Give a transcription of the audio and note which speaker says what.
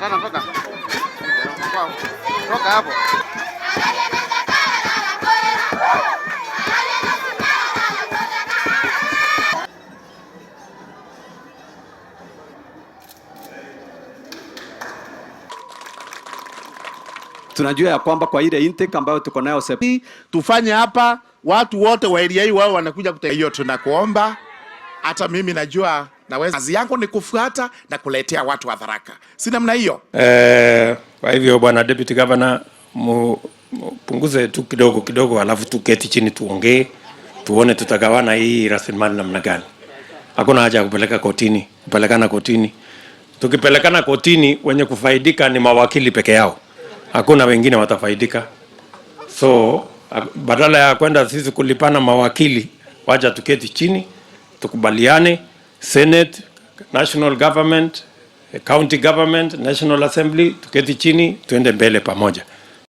Speaker 1: Tana toka. Toka hapo.
Speaker 2: Tunajua ya kwamba kwa ile intake ambayo tuko nayo
Speaker 3: tufanye hapa, watu wote wa area hii wao wanakuja kute.
Speaker 4: Hiyo tunakuomba, hata mimi najua naweza, kazi yangu ni kufuata na kuletea watu hadharaka, si namna hiyo?
Speaker 5: Kwa hivyo bwana Deputy Governor, mupunguze tu kidogo kidogo, alafu tuketi chini tuongee, tuone tutagawana hii rasilimali namna gani. Hakuna haja ya kupeleka kotini, kupelekana kotini. Tukipelekana kotini, wenye kufaidika ni mawakili peke yao, hakuna wengine watafaidika. So badala ya kwenda sisi kulipana mawakili, wacha tuketi chini tukubaliane, Senate, national government, county government, National Assembly, tuketi chini tuende mbele pamoja.